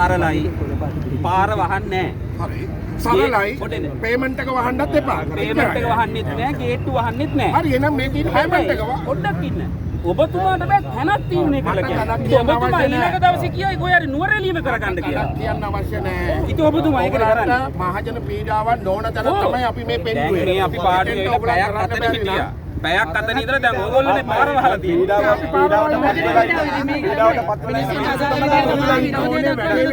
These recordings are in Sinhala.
සරලයි. පාර වහන්නේ නැහැ. හරි. සරලයි. පොඩේ. පේමන්ට් එක වහන්නත් එපා. පේමන්ට් එක වහන්නෙත් නැහැ, ගේට්ටු වහන්නෙත් නැහැ. හරි, එහෙනම් මේ තියෙන පේමන්ට් එක පොඩ්ඩක් ඉන්න. ඔබතුමාට බෑ තැනක් තීරණය කළා මට කියන්න. තැනක් ඉතින් කියන්න ඔබතුමා අවශ්‍ය ඊළඟ නෑ. දවසේ කියයි කොහේ හරි නුවරඑළියම කරගන්න කියලා. තැනක් කියන්න අවශ්‍ය නෑ. ඉතින් ඔබතුමා ඒකද කරන්නේ? මහජන පීඩාවක් නොවන තැන ඔව්. තමයි අපි මේ දැන් පෙන්නුවේ. මේ අපි පාඩුවේ එතෙන්ට ඇවිල්ලා ඔයගොල්ලන් පැයක් කරන්න අතන බැරි හිටියා. නම් පැයක් අතන ඉඳලා දැන් ඕගොල්ලෝනේ පාර වහලා තියෙන්නේ. අපි පාර ඕනේ වැඩේ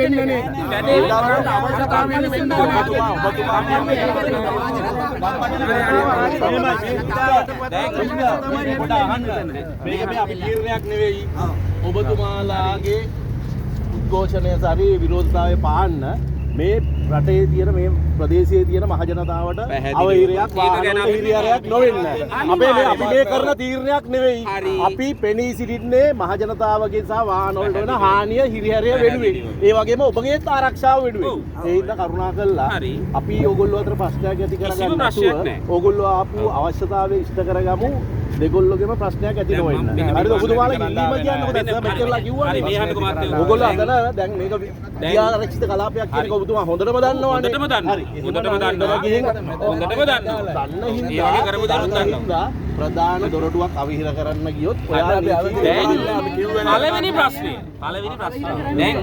වෙන්නේ නේ. වැඩේ ඔයගොල්ලන්ට අවශ්‍යතාවය වෙන්න ඕනේ. දැන් පොඩ අහන්න. මේක මේ අපි තීරණයක් නෙවෙයි. ඔබතුමාලාගේ උද්ඝෝෂණය සරි විරෝධතාවය පාන්න මේ රටේ තියෙන මේ ප්‍රදේශයේ තියෙන මහ ජනතාවට පැහැදිලිව. අවහිරයක් ඒක ගැන වාහන අපි හිරිහැරයක් නොවෙන්න. අපේ මේ අපි මේ කරන තීරණයක් නෙවෙයි. හරි. අපි පෙනී සිටින්නේ මහ ජනතාවගේ සහ වාහන වලට වෙන හානිය හිරිහැරය වෙනුවෙන්. ඒ වගේම ඔබගේත් ආරක්ෂාව වෙනුවෙන්. ඔව්. ඒ හින්දා කරුණා කළා හරි. අපි ඕගොල්ලෝ අතර ප්‍රශ්නයක් ඇති කිසිම කරගන්න ප්‍රශ්නයක් නැතුව නෑ. ඕගොල්ලෝ ආපු අවශ්‍යතාවය ඉෂ්ට කරගමු. දෙගොල්ලෝගෙම ප්‍රශ්නයක් ඇති දැන් මම නොවෙන්න. මෙන්න හරිද? ඔබතුමාලා මෙන්න ඉල්ලීම කියන්නකෝ දැන් සර් මෙච්චරලා හරි, කිව්වනේ. මේ අහන්නකෝ මහත්තයෝ. ඕගොල්ලෝ අතන දැන් මේක දැන්- ආරක්ෂිත කලාපයක් කියන එක ඔබතුමා හොඳටම දන්නවනේ. හොඳටම දන්නවා. හරි. හොඳටම දන්නවා. ගිහින් හොඳටම දන්නවා. දන්න ඒ හින්දා වගේ කරපු දරුවෝ දන්න දන්නවා. හින්දා ප්‍රධාන දොරටුවක් අවහිර කරන්න ගියොත් ඔයා දැන් පළවෙනි ප්‍රශ්නය, පළවෙනි ප්‍රශ්නය දැන්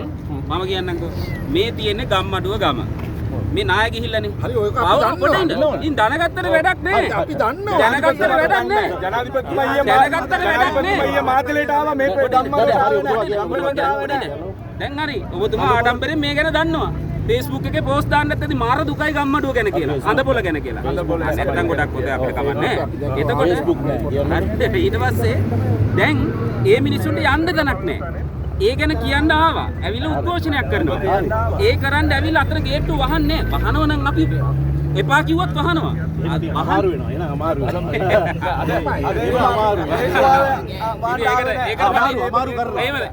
මම කියන්නම්කෝ, මේ තියෙන්නේ ගම්මඩුව ගම. මේ නාය ගිහිල්ලානේ. හරි, ඔය අපි පව් දන්නවා. පොඩ ඉන්න. ඉතින් දැනගත්තට වැඩක් නෑ. හරි, අපි දන්නවා. දැනගත්තට වැඩක් නෑ. ජනාධිපතිතුමා ඊයේ දැනගත්තට වැඩක් නෑ. ජනාධිපතිතුමා ඊයේ මාතලේට ආවා මේ පොඩ හරි, ඉන්න, ඔබතුමා පොඩ ඉන්න, කියන්න. පොඩ ඉන්න. දැන් හරි, ඔබතුමා ආඩම්බරෙන් මේ ගැන දන්නවා. Facebook එකේ පෝස්ට් දාන්නත් ඇති මාර දුකයි ගම්මඩුව ගැන කියලා. අඳපොළ ගැන කියලා. නැත්තම් ගොඩක් පොතේ අපිට කමක් නෑ. එතකොට Facebook නෑ කියන්න. හරි, ඊට පස්සේ දැන් ඒ මිනිස්සුන්ට යන්න තැනක් නෑ. ඒ ගැන කියන්න ආවා. ඇවිල්ලා උද්ඝෝෂණයක් කරනවා. ඒ කරන්න ඇවිල්ලා අතන ගේට්ටු වහන්නේ නෑ. වහනව නම් අපි එපා කිව්වත් වහනවා. අමාරු වෙනවා. එහෙනම් අමාරු වෙනවා. එහෙම අමාරු වෙනවා. ඉතින් ඒකට අමාරු අමාරු කරලා. එහෙමද?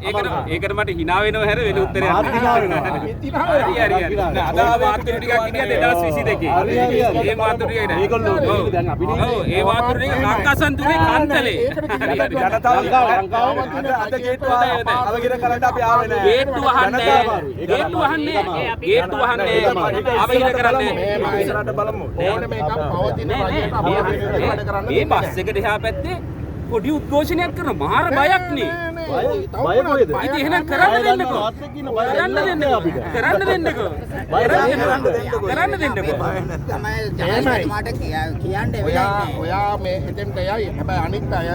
ඒකට මට හිනා වෙනව හැර වෙන උත්තරයක් මාත් නෑ. හිනා වෙනවා. හරි හරි හරි. අද වාතුරු ටිකක් හිටියා 2022. හරි, හරි, හරි. ඒ වාතුරු ටික හිටියා. මේගොල්ලෝ ඔව්. දැන් අපි නේ. ඔව්, ඒ වාතුරු ටික ලංකාසන්තුරේ කන්තලේ. හරි හරි. ජනතාව ලංකාව ලංකාව අද අද ගේට්ටුව අවහිර කරන්න අපි ආවේ නෑ. ගේට්ටු වහන්නේ ජනතාව අමාරුයි. ඒක ගේට්ටු වහන්නේ ගේට්ටු වහන්නේ අවහිර කරන්නේ ඉස්සරහට බලමු. ඕනේ මේකක් පවතින නෑ රජයට නෑ අපිට වැඩ කරන්න මේ බස් එකට එහා පැත්තේ පොඩි උද්ඝෝෂණයක් කරන මාර බයක් නේ. බය කොහෙද? ඉතින් එහෙනම් කරන්න දෙන්නකෝ. කරන්න දෙන්නකෝ. කරන්න දෙන්නකෝ. කරන්න දෙන්නකෝ. තමයි ජනාධිපතිතුමාට කියන්න ඔයා වෙලා ඔයා මේ එතෙන්ට යයි. හැබැයි අනිත් අය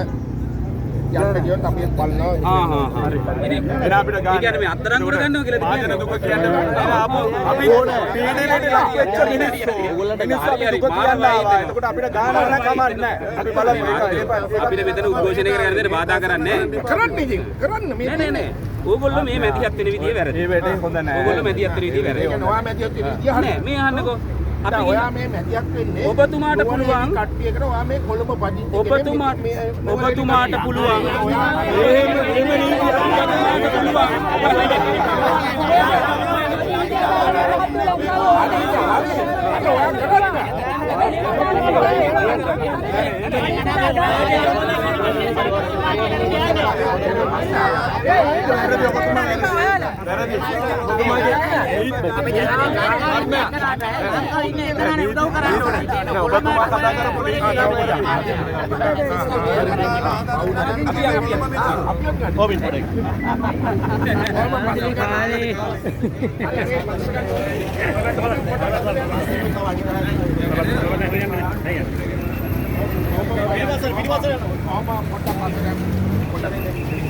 යන්න ගියොත් අපි බලනවා. ආ හා හා. ඉතින් එන අපිට ඒ ගන්න. කියන්නේ මේ අත්අඩංගුවට ගන්නවා කියලා මහජන දුක කියන්න බෑ. ආපු අපි පීඩනයට ලක් වෙච්ච මිනිස්සු. ඕගොල්ලන්ට මිනිස්සු අපි හරි, දුක මාර කියන්න ආවා. බයයි. එතකොට අපිට ගාන නම් කමක් නෑ. අපි බලමු ඒක ඒක අපිට මෙතන උද්ඝෝෂණය කරගෙන දෙන්න බාධා කරන්නේ නෑ. කරන්න ඉතින් කරන්න මේ නෑ නෑ නෑ. ඕගොල්ලෝ මේ මැදිහත් වෙන විදිය වැරදි. ඒ වැඩේ හොඳ නෑ. ඕගොල්ලෝ මැදිහත් වෙන විදිය ඒ වැරදි. කියන්නේ ඔයා මැදිහත් වෙන විදිය හරි. නෑ මේ අහන්නකෝ. දැන් අපි ඔයා මේ මැදිහත් වෙන්නේ ඔබතුමාට නුවරඑළිය පුළුවන්. කට්ටියකට ඔයා මේ කොළඹ පදිංචි කෙනෙක් ඔබතුමාට පුළුවන්. එහෙම එහෙම නීතියක් ඔබතුමාට පුළුවන්. ඔයා කරන්න. වැරදි ඔබතුමාගේ වැරදි ඔබතුමාගේ ඉන්නේ උදව් කරන්න ඕනේ. නෑ ඔබතුමා කතා කරපු නීතිය වැරදි. අපි අපි ඔබින් පොඩක්. ආම පොඩ්ඩක් පස්සට යන්න. පොඩ්ඩක්.